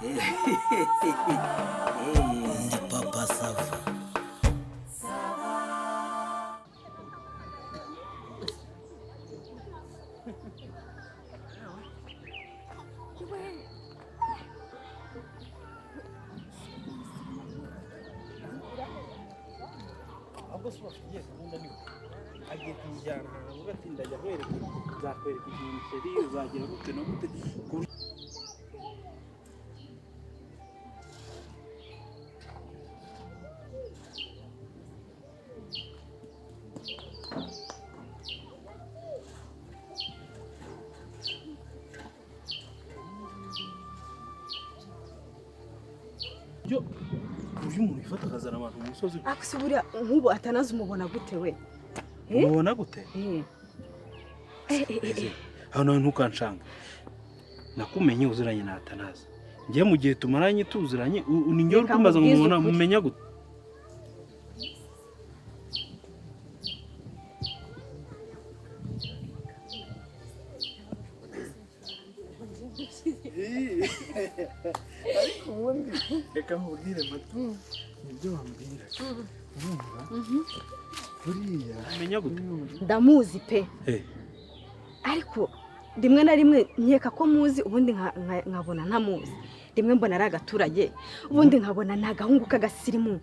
Ndi Papa Sava. Ahubwo se bafitiye gahunda, niwe agiye kumujyana ahantu avuga ati: "Ndajya kwereka, nzakwereka ikintu chéri, uzagira gute no gute ku buryo umuntu yifata akazana abantu mu musozi." Ariko se buriya nk'ubu atanazi umubona gute we? Umubona gute? Eh. Aho nawe ntukanshanga, nakumenye uziranye na Atanazi. Njye mu gihe tumaranye tuziranye, ni njyewe uri Reka kumbaza ngo nkubwize mubona ukuri. Mumenya gute? Ariko ubundi reka nkubwire, Matu, nibyo wambwira, urumva buriya. Mumenya gute? Ndamuzi pe. Ariko rimwe na rimwe nkeka ko muzi, ubundi nkabona ntamuzi. Rimwe mbona ari agaturage, ubundi nkabona ni agahungu k'agasirimu,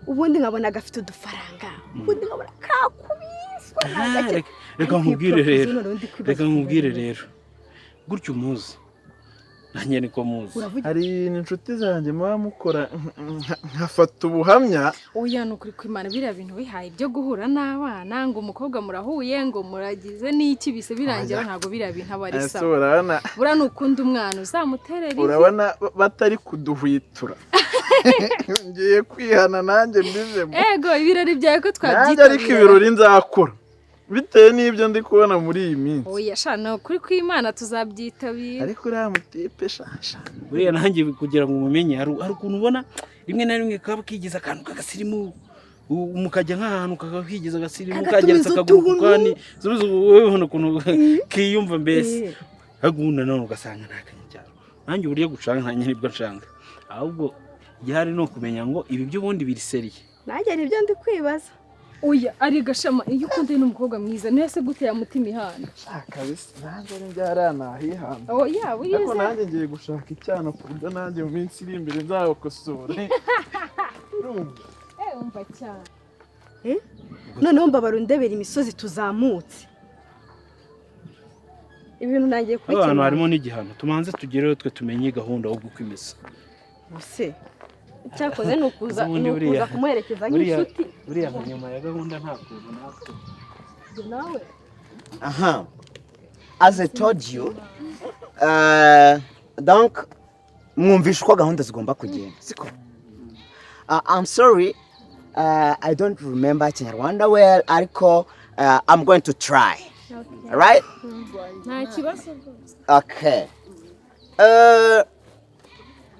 ubundi nkabona gafite udufaranga, ubundi nkabona kakubiswe ni agake. Reka Ariko iyo nkubwire proposition rero. noneho ndi kwibaza Reka ukuntu nkubwire bimeze. rero, gutyo umuzi, nanjye niko muzi. Uravuga. Hari inshuti zanjye muba mukora nkafata ubuhamya. Oya, ni ukuri kwimana, biriya bintu bihaye byo guhura n'abana, ngo umukobwa murahuye, ngo muragize n'iki, bise birangira. Oya. Ntabwo biriya bintu aba ari Ese sawa. urabona? Buriya nukunda umwana uzamuterera ivi. Urabona batari kuduhwitura, ngiye kwihana nanjye mbivemo. Ego, ibirori byawe ko Nanjye ariko twabyitabira. Ibirori nzakora bitewe n'ibyo ndi kubona muri iyi minsi. Oya sha, ni ukuri kw'Imana tuzabyitabira. Ariko uriya mutipe shasha. Buriya nanjye kugira ngo umumenye, hari ukuntu ubona rimwe na rimwe kaba kigize akantu k'agasirimu, mukajya nk'ahantu kakaba kigize agasirimu, Kagatumiza kageretse akaguru ku utuntu. kandi subiza, wowe ubona ukuntu kiyumva mbese. Ariko ubundi nanone ugasanga ni akanyacyaro. Nanjye uburyo gucanga, nanjye nibwo nshanga, ahubwo igihari ni ukumenya ngo ibi by'ubundi biri sérieux. Nanjye nibyo ndi kwibaza. Oya, ari gashama, iyo ukundanye n'umukobwa mwiza niyo se gute yamutima ihana? Shaka bisa nanjye ari byariya nahihamba. Oya. Ariko Wize. nanjye ngiye gushaka icyana ku buryo nanjye mu minsi iri imbere nzabakosore, urumva? Eh, umva cyane. Noneho mbabara undebera imisozi tuzamutse, ibintu ntangiye Hano hantu kubikemura. harimo n'igihano, tumanze tugereho twe tumenye gahunda ahubwo uko imeze. Ubuse cyakoze ni ukuza Ubundi ni ukuza kumuherekeza nk'inshuti. Buriya nka nyuma ya gahunda nta kuntu natwe Nawe. Aha. As I told you, donc mwumvisha uko gahunda zigomba kugenda, siko? I'm sorry, I don't remember Kinyarwanda well, ariko I'm going to try. Alright? Nta kibazo rwose. Okay.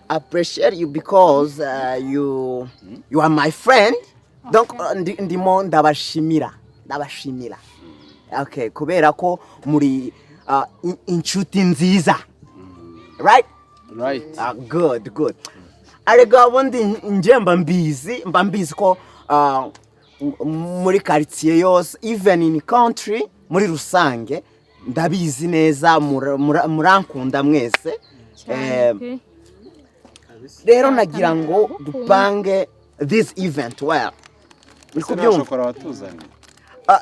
Appreciate you because you are my friend. Donc ndimo ndabashimira, ndabashimira. Okay, kubera ko muri inshuti nziza. Right? Right. Good, good. Arega ubundi nje mba mbizi ko muri quartier yose, even in country muri rusange, ndabizi neza murankunda mwese. Cyane pe. Rero nagira ngo dupange this event well. Uri Ese nta kubyumva? shokora watuzaniye?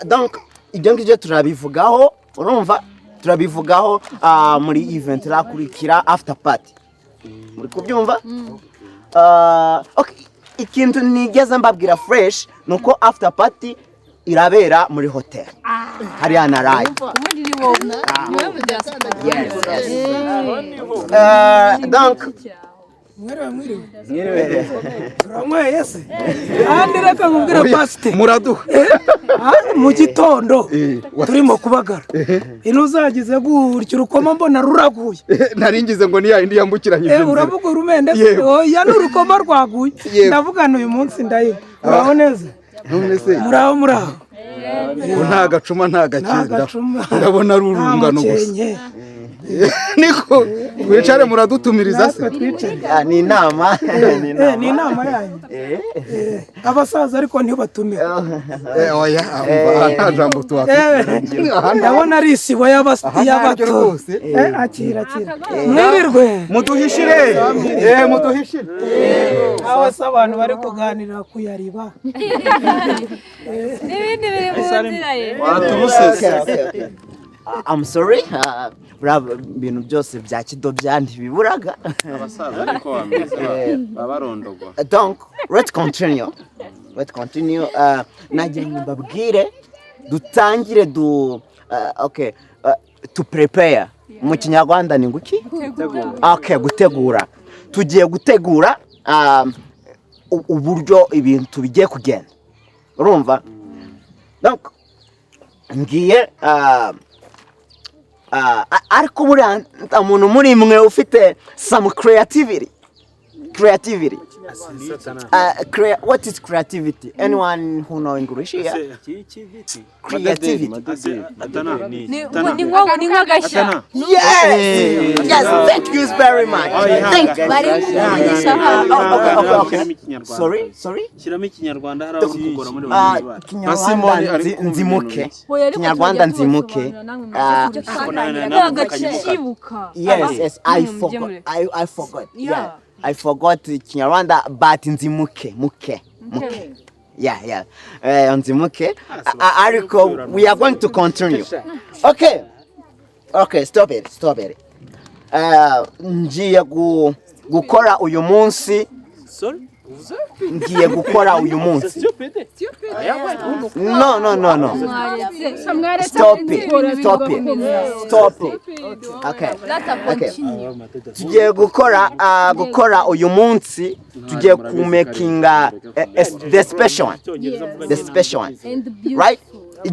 Donc ibyo ngibyo turabivugaho, urumva, turabivugaho muri event irakurikira, after party. Muri kubyumva? Okay. Ikintu nigeze mbabwira fresh ni uko after party irabera muri hotel hariya naraye. Ubundi ni wowe, ni wowe mu diaspora. Yes. Donc Mwiriwe, mwiriwe. Turanyweye se kandi? Reka nkubwire, pasite. Muraduha. Mu gitondo turimo kubagara, ino uzagize gutya urukoma mbona ruraguye. Nari ngize ngo ni ya yindi yambukiranyije inzira. Uravuga urumende se? Yego. Oya, ni urukoma rwaguye. Yego. Ndavuga uyu munsi ndayiba. Muraho neza? None se? Muraho, muraho. Ko nta gacuma, nta Nta gakenda? gacuma. Ndabona ari Nta urungano gusa. mukenke. Niko wicare, muradutumiriza se? Natwe twicare. Ah, ni inama, ni Ni inama. inama yanyu. Abasaza ariko ntibatumira. Oya, umva, nta jambo tuhafite. Aha Ndabona ari isibo aha ntaryo y'abato. rwose. Akira, akira, mwirirwe. Muduhishire, muduhishire. Aho se abantu bari kuganira kuyariba? N'ibindi biri mu nzira ye. Waturusese. Okay. I'm sorry. Buriya ibintu byose bya kidobya ntibiburaga. Abasaza ariko bameze baba barondogwa. Donc, let's continue. Let's continue. Nagira ngo mbabwire dutangire du okay, to prepare. Mu Kinyarwanda ni nguki? Okay, gutegura. Tugiye gutegura uburyo ibintu bigiye kugenda. Urumva? Donc, ngiye ariko buriya nta muntu muri mwe ufite some creativity. Creativity. What is creativity? Anyone who know English here? Creativity. Ni nk'agashya. Yes, thank you very much. Thank you. Bari kukuvugisha. Oh, okay. Sorry, sorry. Shyiramo Ikinyarwanda, hari aho kugora muri bagenzi bacu. Kinyarwanda Simoni ari kumva nzimuke. ibintu. Oya, ariko Kinyarwanda tujya nzimuke. tubasobanurira namwe muze Agacibuka. Yes, I Mujye forgot. mureka. I forgot. Yeah. Yeah. I forgot Kinyarwanda, but nzimuke, muke, muke. Yeah. Nzimuke. Ariko we are going to continue. Okay. Okay, stop it, stop it. Ngiye gukora uyu munsi, Sorry. ngiye gukora uyu munsi. No, no, no, no. Mwaretse. Stop it, stop it, stop it. Okay. Okay. Tugiye gukora uyu munsi, tugiye kumakinga the special one. The special one. Right?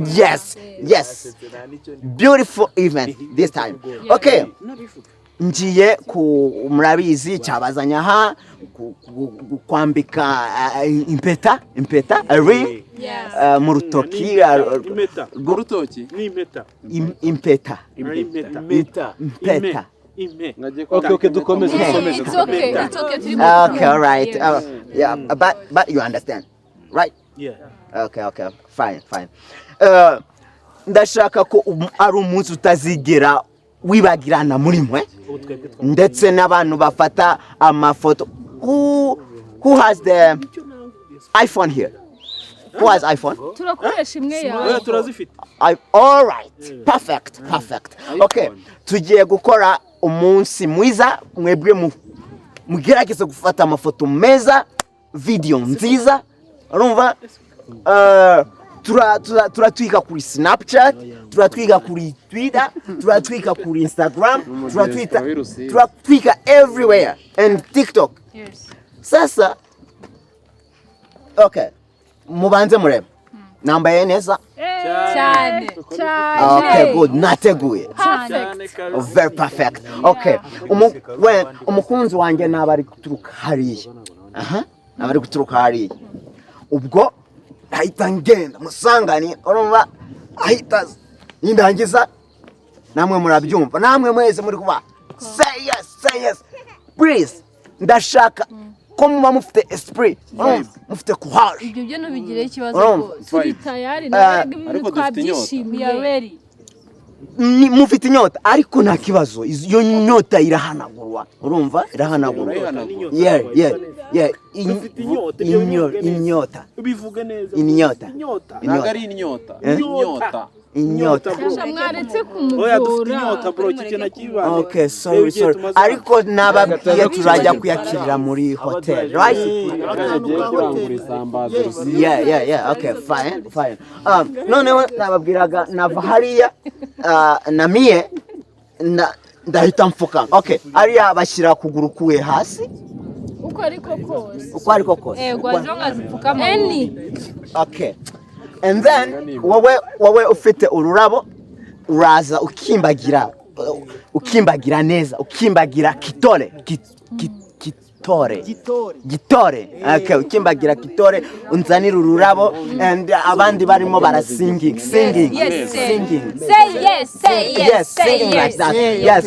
Yes. Beautiful event this time. Okay. Ngiye ku murabizi cyabazanya aha kwambika impeta, a ring, mu rutoki. Impeta. Urutoki. Ni impeta. Impeta. Impeta. Impeta. Ime. Okay, dukomeze, dukomeze. It's okay, it's okay, turi Okay, all right. Yeah, but you understand, right? Yeah. Okay, fine, fine. Ndashaka ko ari umunsi utazigera wibagirana muri mwe ndetse n'abantu bafata amafoto. Who has the iPhone here? Who has iPhone? Turakoresha imwe yawe. Oya, turazifite. All right, perfect, perfect. Okay, tugiye gukora umunsi mwiza, mwebwe mugerageze gufata amafoto meza, video nziza, urumva? Turatwika kuri Snapchat, turatwika kuri Twitter, turatwika kuri Instagram, turatwika turatwika everywhere and TikTok. Sasa, okay, mubanze murebe. Nambaye neza? Cyane. Okay, good. Nateguye. Perfect. Very perfect. Okay. We, umukunzi wanjye naba ari guturuka hariya. Aha, naba ari guturuka hariya. Ubwo ahita ngenda musangani, urumva, ahita nindangiza namwe murabyumva, namwe mwese muri kuba say yes, say yes. Please, ndashaka ko muba mufite esprit, urumva, mufite courage. Ibyo byo ntubigireho ikibazo Urumva? rwose, turi tayari nawe ibintu Ariko dufite inyota. twabyishimiye. We are ready. Mufite inyota, ariko nta kibazo, iyo nyota irahanagurwa, urumva, irahanagurwa. Urayihanagura. Yeah. Dufite inyota, ibyo bivuge neza. Inyota. Bivuge neza. Inyota. Inyota. Ntabwo ari inyota. Eh? Inyota. Inyota. Sha, mwaretse Oya, dufite kumugora. inyota, bro, iki kintu kibande. Okay, sorry, sorry, ariko nababwiye turajya kuyakirira muri hotel, right? Agiye kurangura isambaza Rusizi. Yeah, okay, fine, fine. Noneho nababwiraga nava hariya namiye ndahita mfukama. Okay, hariya bashyira kuguru kuwe hasi. Uko ariko kose. Uko ariko kose. Yego, as long as upfukama any. Okay. And then wowe ufite ururabo uraza ukimbagira, ukimbagira neza, ukimbagira kitole. Kitore. Gitore. Okay, ukimbagira Kitore unzanira ururabo and abandi barimo bara singing, singing, Yes. singing. Say yes, say yes, Yes, say singing like yes. that. Yes.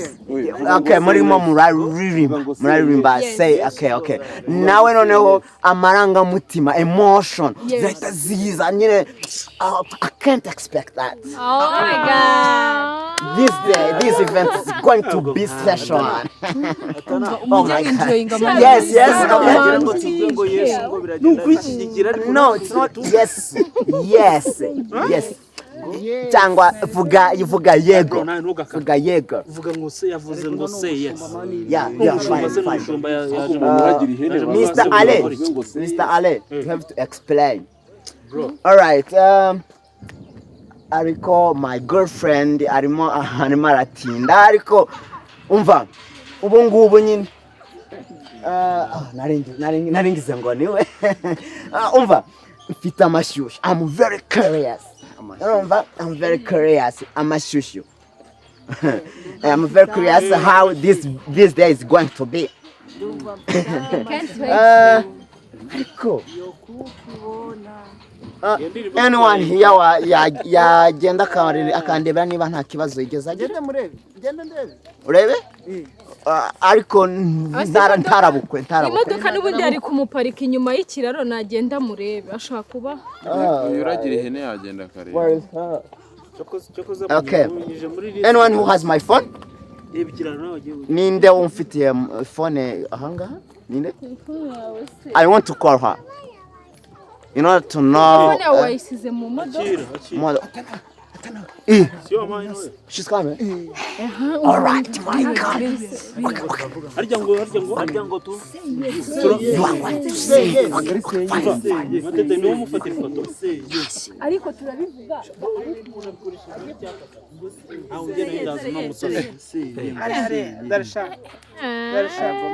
Okay, murimo muraririmba, muraririmba. Say okay, okay. Nawe noneho amarangamutima, emotion zahita ziza nyine. I can't expect that. Oh my God. This day, this event is going to be special. Oh my God. Yes, okay. Wagira ngo tuvuge ngo Yesu ngo biragenda bishyigikira, ariko No, it's not yes. Yes. Cyangwa vuga, vuga yego. Nawe ntugakate. Vuga yego. Vuga ngo se yavuze ngo say yes. Yeah, Umushumba fine, se fine. n'umushumba yaje. Uragira ihene. Mr. Ale, Mr. Ale, you have to explain. All right. Ariko my girlfriend arimo aratinda, ariko umva ubu ngubu nyine, naringize ngo niwe. Umva, mfite amashyushyu. I'm very curious. Urumva, I'm very curious, amashyushyu. I'm very curious how this day is going to be. Can't wait. Ariko anyone here yagenda akandebera niba nta kibazo yigeze agira? Gende murebe, gende ndebe. Urebe. Ariko ntarabukwe, ntarabukwe. Imodoka n'ubundi ari kumuparika inyuma y'ikiraro, nagenda murebe, ashobora kuba. Uyu uragira ihene yagenda akareba. Where is her? Cyokoze Okay. munyujije muri list. Anyone who has my phone? Reba ikiraro nawe wagiye. Ninde umfitiye phone ahangaha? Ninde? I want to call her in order to know. Telefone yawe wayisize mu modoka. Akira, akira. Eh, Siyo wampaye nawe. She's coming. All right, my God. Harya ngo tu You are going to say. Okay, fine, fine. Matete, niwe umufatira ifoto. Ariko turabivuga. Ntawe ugenda yindaza uno musore. Ndarashaka, ndarashaka.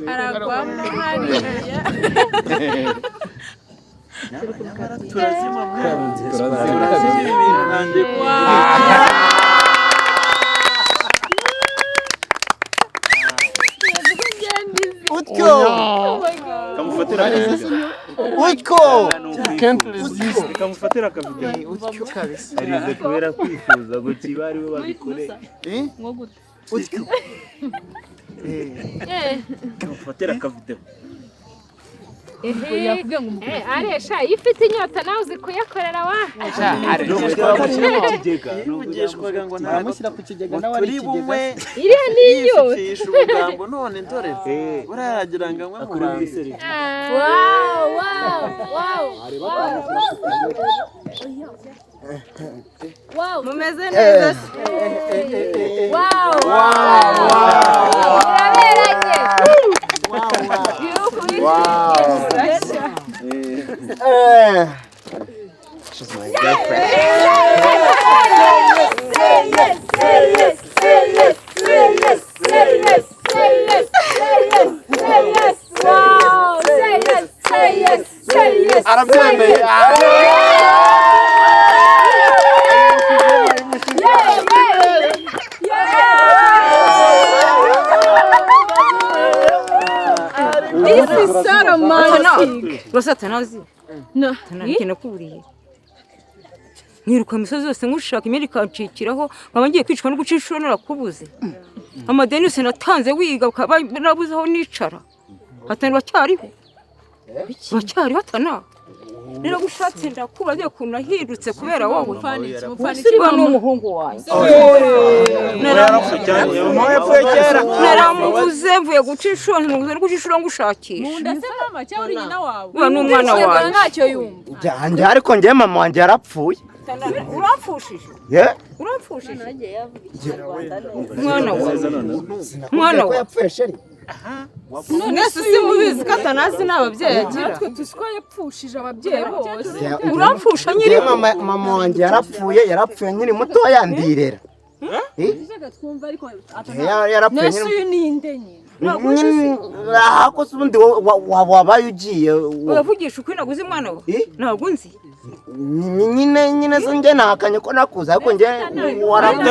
Aragwamo hariya. Turazima mwana, turazima ibintu nanjye. Utyo. Kamufatira akavidewo. Utyo. Can't resist. Kamufatira akavidewo. Utyo kabisa. Arize kubera kwifuza ngo kiba ari we babikoreye. Nko gute? Utyo. Kamufatira akavidewo. Aresha iyo ufite inyota nawe uzi kuyakorera wa. Yivugishwaga ngo ntabwo Aramushyira ku kigega, nawe ari turi ikigega. bunywe. Iriya ni inyota. Yifitisha ubugambo none dore buriya yagira ngo anywe mu bantu. Wow, wow, wow, wow. Mumeze neza se? Wow, muraberanye. Wow. She's my girlfriend. Say yes, say yes, say yes, say yes, say yes, say yes, say yes, say yes. Wow, say yes, say yes, say yes. Arabyemeye. Yeah, yeah, yeah. This is so romantic. Rwose atanazi. No. Nari nakuburiye, nkiruka imisozi yose nkushaka, imyenda ikancikiraho, nkaba ngiye kwicwa no guca inshuro narakubuze. Amadeni yose natanze wiga, ukaba narabuze aho nicara. Atani bacyariho, bacyariho atana. Naragushatse ndakubura, agiye ukuntu nahindutse kubera wowe. Uriya ni umuhungu wanjye. Mama yapfuye kera. Naramubuze mvuye guca inshuro, ntimubuze no guca inshuro ngushakisha. Munda se mama cyangwa uri nyina wawe? Uriya ni umwana wanjye. Ntacyo yumva. Njye ariko njye mama wanjye yarapfuye. Uramfushije. Yeah? Uramfushije mwana wawe, mwana Ko wawe. yapfuye, chérie. None se simubizi ko atanazi nta babyeyi agira? Natwe tuzi ko yapfushije ababyeyi bose. Uramfusha. Njye Nyiri mama wanjye yarapfuye nkiri mutoya, ndirera. Eh? Yarapfuye Nese nkiri uyu ni inde nyine? Ako se ubundi wabaye ugiye uravugisha ukuri naguze mwana we ntabwo nzi nyine se njye nahakanye ko nakuze ariko njye waramuzi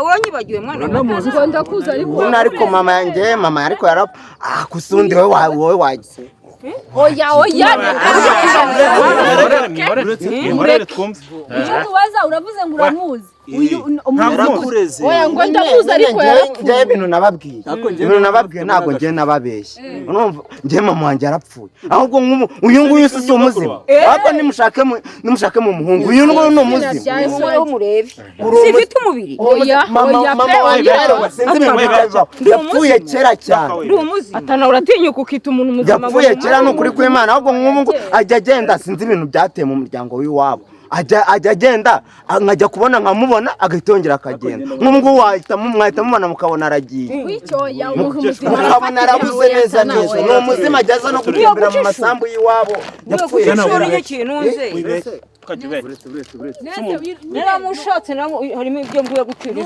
uranyibagiwe mwana ngo ndakuzi ariko ubundi ariko mama yanjye mama ariko yarapfa gusa ubundi wowe wagize oya oya Mwihorere twumve icyo tubaza uravuze ngo uramuzi ntakureze oya ngo ndamuzi ariko yarapfuye njye ibintu nababwiye ntabwo njye nababeshye urumva njye mama wanjye yarapfuye ahubwo nk'ubu uyu nguyu si umuzima ahubwo nimushake mu muhungu uyu nguyu ni umuzima murebe sifite umubiri mama wanjye sinzi ibintu bibaho yapfuye kera cyane atana uratinyuka ukita umuntu muzima yapfuye kera ni ukuri kw'Imana ahubwo nk'ubu ajya agenda sinzi ibintu byateye mu muryango w'iwabo ajya agenda nkajya kubona nkamubona agahita yongera akagenda nk'ubu mwahita mubona mukabona aragiye mukabona arabuze neza neza ni umuzima ageze no gutembera mu masambu y'iwabo yapfuye naramushatse harimo ibyo mvuye gucira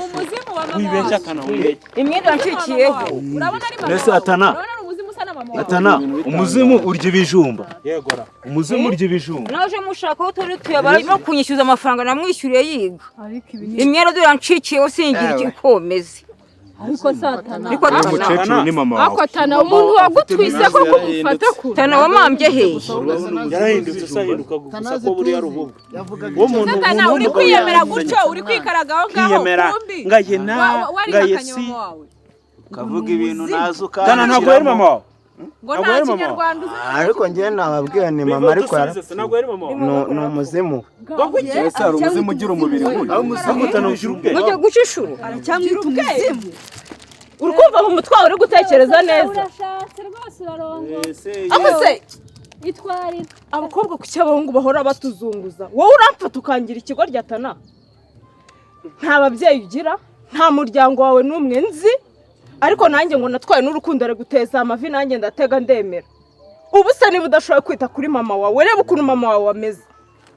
imyenda yancikiyeho Atana umuzimu urya ibijumba umuzimu urya ibijumba naje mushaka aho turi tuyabara no kunyishyuza amafaranga namwishyuriye yiga imyenda dore yancikiyeho singira ikomeze ariko satana umukecuru ni mama wawe ariko tana umuntu wagutwise ko kumufata kure tana wamambye he yarahindutse asahinduka gusa ko buriya ari ububwa uwo muntu satana uri kwiyemera gutyo uri kwikaraga aho ngaho kumbi ngaye na ngaye si ukavuga ibintu nazo tana ntabwo yari mama wawe ngo nta kinyarwanda uzi ariko njye nababwiye ni mama ariko ni umuzimu ese hari umuzimu ugira umubiri nk'uyu mujye guca inshuro aracyamwita umuzimu uri kumva mu mutwe wawe uri gutekereza neza amuse abakobwa ku cy'abahungu bahora batuzunguza wowe uramfata ukangira ikigo ryatana nta babyeyi ugira nta muryango wawe n'umwe nzi ariko nanjye ngo natwaye n'urukundo guteza amavi nanjye ndatega ndemera ubu se niba udashoboye kwita kuri mama wawe reba ukuntu mama wawe ameze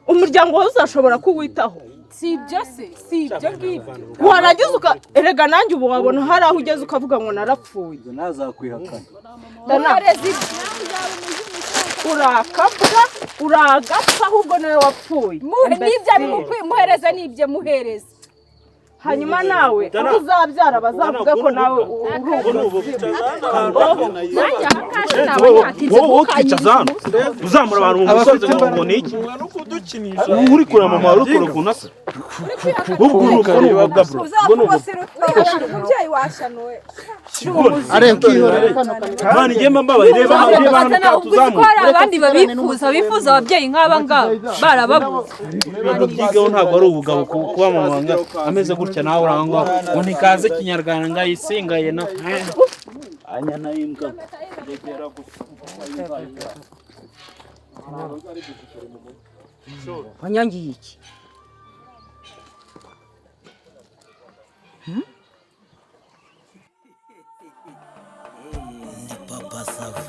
umuryango wawe uzashobora kuwitaho si ibyo se si ibyo ngibyo warangiza uka erega nanjye ubu wabona hari aho ugeze ukavuga ngo narapfuye ntazakwihakana urakabwa uragapfa ahubwo nawe wapfuye n'ibyo muhereza n'ibyo muhereza hanyuma nawe aho uzabyara bazavuga ko nawe wowe ukicaza hano uzamura abantu mu musozi ngo ni iki uri kureba mama wawe uri kureba ukuntu asa ubwo ni ububwa bro mwana igihe mbabaye reba hano tuzamura hari abandi babifuza bifuza ababyeyi nk'aba ngaba barababuze ibintu byigaho ntabwo ari ubugabo kuba mama ameze gutya nawe urangwa ngo ntikaze kinyarwanda ngayisingaye na anyana y'imbwa wanyangiye iki Papa Sava.